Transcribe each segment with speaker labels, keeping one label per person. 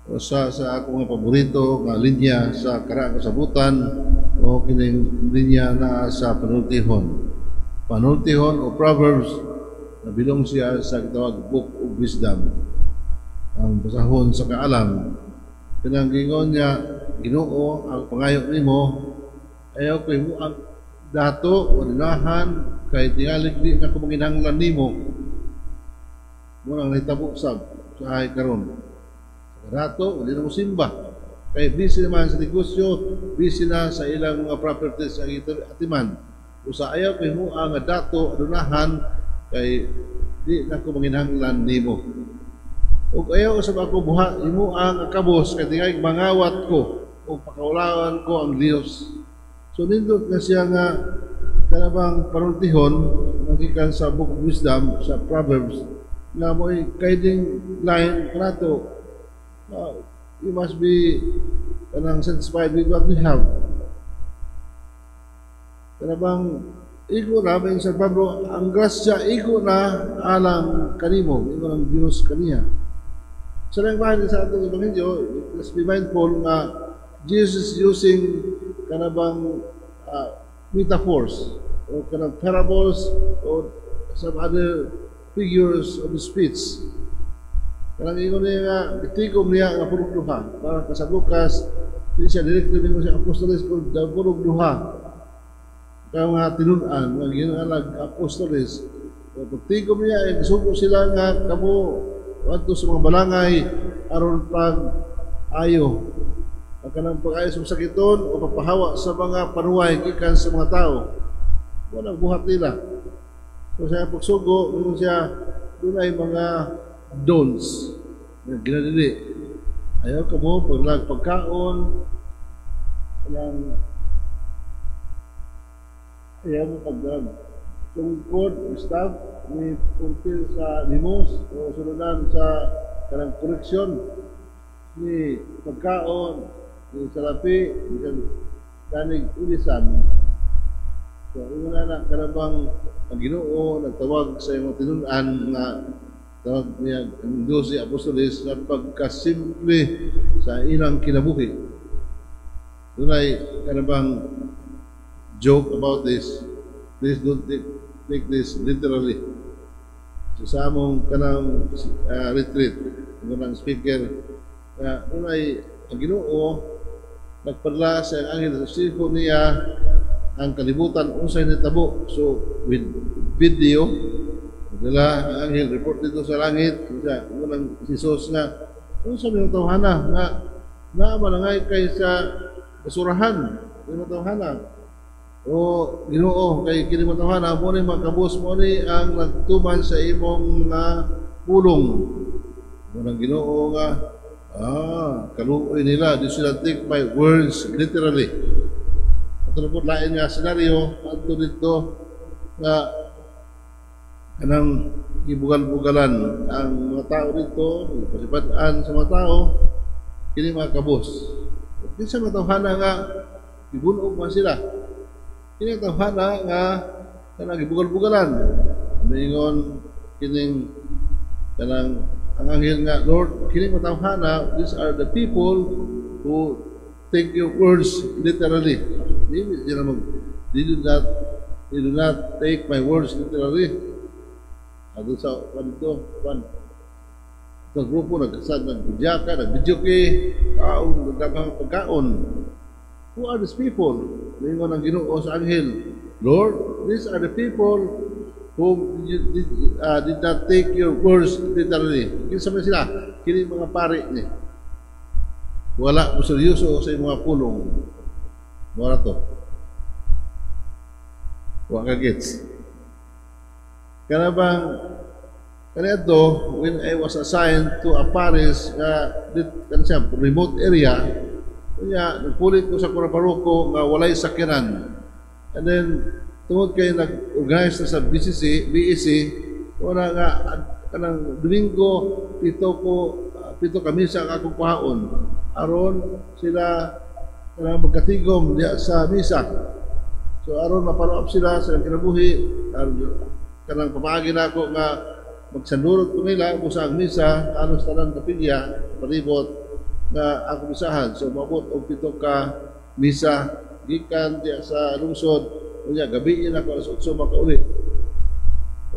Speaker 1: Usa sa ako nga paborito nga linya sa Karaang Kasabutan o kining linya na sa Panultihon. Panultihon o Proverbs na bilong siya sa gitawag Book of Wisdom. Ang basahon sa kaalam. Kanang gingon niya, "Ginoo, ang pangayo nimo, ayaw ko ang dato o dinahan kay tingalig di na ko manginahanglan nimo." Mao nang nahitabo sab sa ay karon. Dato, di na mo simba. Kay busy naman sa negosyo, busy na sa ilang mga properties ang atiman. Usa ayaw kay mo ang dato adunahan kay di na ko manginahanglan nimo. Ug ayaw usab ako buha imo ang kabos kay tingalig mangawat ko ug pakaulawan ko ang Dios. So nindot na siya nga kanabang panultihon nagikan sa Book of Wisdom sa Proverbs nga mo'y guiding line kanato. You must be kanang satisfied with what we have. Kanabang igo na ba San Pablo, ang grasya igo na alang kanimo, igo ng Dios kaniya. Sa lang bahin sa atong ebanghelyo, let's be mindful nga Jesus using kanabang metaphors o kanang parables o some other figures of speech. Kanang ingon niya nga, gitigom niya nga purong duha. Para ka sa Lucas, di siya directly ningon sa apostoles, kung purong duha. Kaya mga tinun-an, nga ginangalag apostoles. So, pagtigom niya, eh, gisugo sila nga kamo adto sa mga balangay aron pag ayo. Ang kanang pag-ayo sa sakiton o pagpahawa sa mga panuway gikan sa mga tao. Walang buhat nila. So sa pagsugo, ingon siya, dunay mga don'ts nga ginadili. Ayaw ka mo paglag pagkaon, walang ayaw mo pagdag tungkod, staff, ni puntil sa limos o sulunan sa kanang koleksyon ni pagkaon, ni salapi, ni ganig ulisan. So, ingon na kanabang ang Ginoo nagtawag sa imong tinun-an nga tawag niya ang 12 apostoles sa pagkasimple sa ilang kinabuhi. Dunay kanabang joke about this. Please don't take this literally. So, sa among kanang retreat, kanang speaker, na dunay ang Ginoo nagpadala sa anghel sa sifo niya ang kalibutan unsay nitabo. So with video, dala ang anghel report dito sa langit sa unang si Jesus nga unsa may tawhana nga naa man kay sa basurahan may tawhana o Ginoo kay kini tawhana mo ni makabos mo ni ang nagtuman sa imong pulong. Unang Ginoo nga kaluoy nila, di sila take my words literally. Ato na po lain nga senaryo ato dito nga kanang gibugal-bugalan ang mga tao dito, pasipad-an sa mga tao, kini mga kabos. Kinsa mga tawhana nga gibunog man sila? Kini tawhana nga kanang gibugal-bugalan. Mingon kining kanang ang anghel nga, "Lord, kini mga tawhana, these are the people who take your words literally." Dili sila mag they do not take my words literally. Ato sa kan dito, kan. Sa grupo nagkasad nagbidyaka, nagbidyuki, kaon, nagdaghang pagkaon. Who are these people? Ningon ang Ginoo sa anghel, "Lord, these are the people who did not take your words literally." Kinsa man sila? Kini mga pari ni. Wala mo seryoso sa imong mga pulong. Mora to. Wa ka gets. Kana bang kaniadto when I was assigned to a parish nga dit kan siya remote area, kanya nagpulit ko sa paroko nga walay sakyanan. And then tungod kay nag-organize na sa BCC, BEC, wala nga kanang Domingo 7 ko 7 ka misa ang akong kuhaon aron sila kanang magkatigom diya sa misa. So aron ma-follow up sila sa ilang kinabuhi, kanang pamaagi nako nga magsandurot ko nila busa ang misa anos tanan kapilya palibot. nga ako misahan. So maabot og 7 ka misa gikan diya sa lungsod. Unya gabi na ako alas 8 makauli.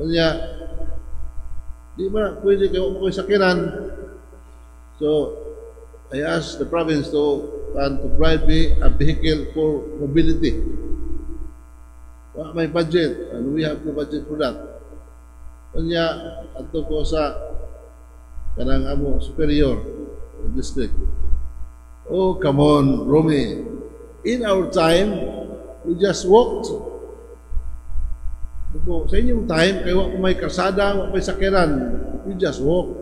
Speaker 1: Unya di man na pwede kay wa mo ko'y sakyanan. So I asked the province to provide me a vehicle for mobility. Wa may budget, and we have no budget for that. Unya adto ko sa kanang amo superior district. "Oh, come on, Romy. In our time, we just walked." Ito, sa inyong time, kay wa may kalsada, wa may sakyanan, we just walk.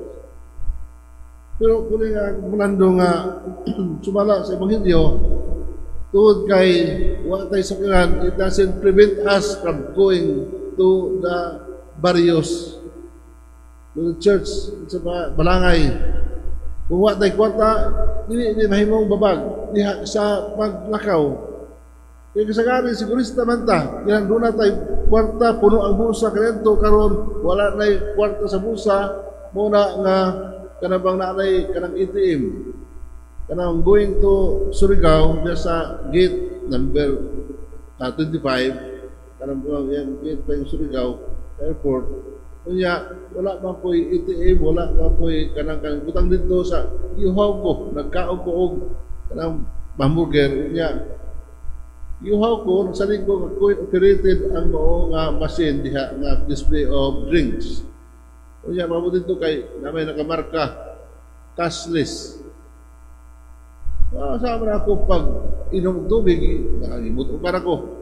Speaker 1: Pero kung nga mulando nga sumala sa Ebanghelyo, tungod kay wa tay sakyanan, it doesn't prevent us from going to the barrios, to the church, sa mga balangay. Kung wa tay kwarta, dili ni mahimong babag diha sa paglakaw. Kaya kasagaran, sigurista man ta, kaya duna tay kwarta, puno ang bulsa kaniadto. Karon wala nay kwarta sa bulsa, muna nga kanabang naanay kanang ATM. Kanang going to Surigao, diya sa gate number 25, kanang yung gate pa yung Surigao airport. Unya, wala man ko'y ATM, wala man ko'y kanang kanang butang dito sa iuhaw ko, nagkaon ko og kanang hamburger, unya iuhaw ko, nagsalig ko nga coin operated ang mao nga machine diha nga display of drinks. Unya mabot dito kay na may nakamarka cashless. Ah, sa man ako pag inom tubig, nakagimot pa ako.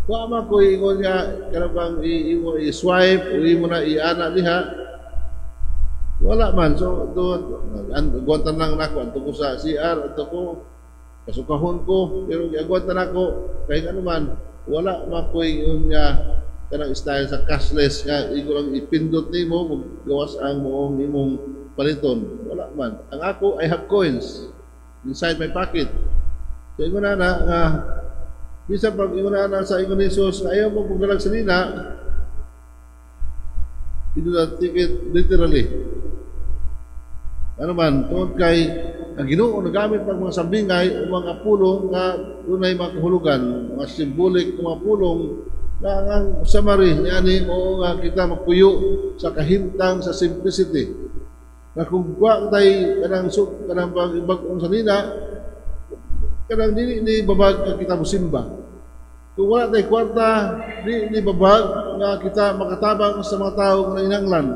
Speaker 1: Wa man ko ingon nga kanang imo i-swipe o imo na i-ana diha. Wala man. So doon agwantan lang nako, adto ko sa CR, adto ko kasukahon ko, pero giagwantan nako kay ano man wala man ko ingon nga kanang style sa cashless nga igo lang ipindot nimo gawas ang moong imong paliton. Wala man. Ang ako, I have coins inside my pocket. So ingon na nga bisan pag ingon na sa ingon ni Jesus, ayaw mo pagdalag sa nina, you do not take it literally. Ano man, tungod kay ang Ginoo nagamit pag mga sambingay o mga pulong nga dunay mga kahulugan, mga symbolic mga pulong na ang summary niani mo nga kita magpuyo sa kahimtang sa simplicity. Na kung wa tay kanang kanang bag-ong sanina, kanang dili ni babag nga kita mosimba. Kung wala tay kwarta, di ni babag nga kita makatabang sa mga tao nga nanginahanglan.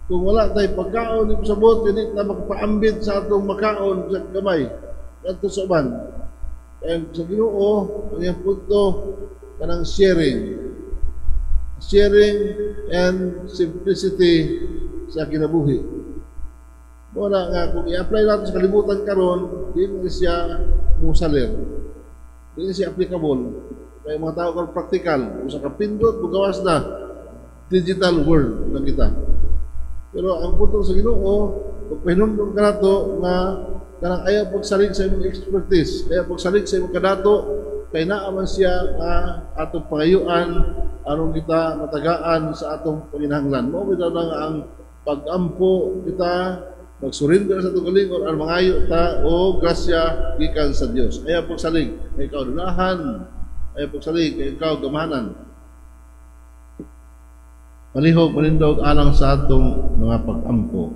Speaker 1: Kung wala tay pagkaon ni pasabot, dili ta makapaambit sa atong makaon sa gamay ngadto sa uban. Kaya sa Ginoo, ang iyang punto kanang sharing. Sharing and simplicity sa kinabuhi. Wala nga kung i-apply natin sa kalibutan karon, di mo siya musalir. Di siya applicable. Kaya mga tao karon practical, kung sa kapindot, bugawas na digital world na kita. Pero ang punto sa Ginoo, pagpahinumdum ka nato nga kanang ayaw pagsalig sa imong expertise, ayaw pagsalig sa imong kadato, kay naa man siya nga atong pangayuan aron kita matagaan sa atong panginahanglan. Mao bitaw lang ang pag-ampo kita, magsurrender sa atong kaugalingon aron mangayo ta o grasya gikan sa Dios. Ayaw pagsalig kay ikaw dunahan, ayaw pagsalig kay ikaw gamahanan. Palihog manindog alang sa atong mga pag-ampo.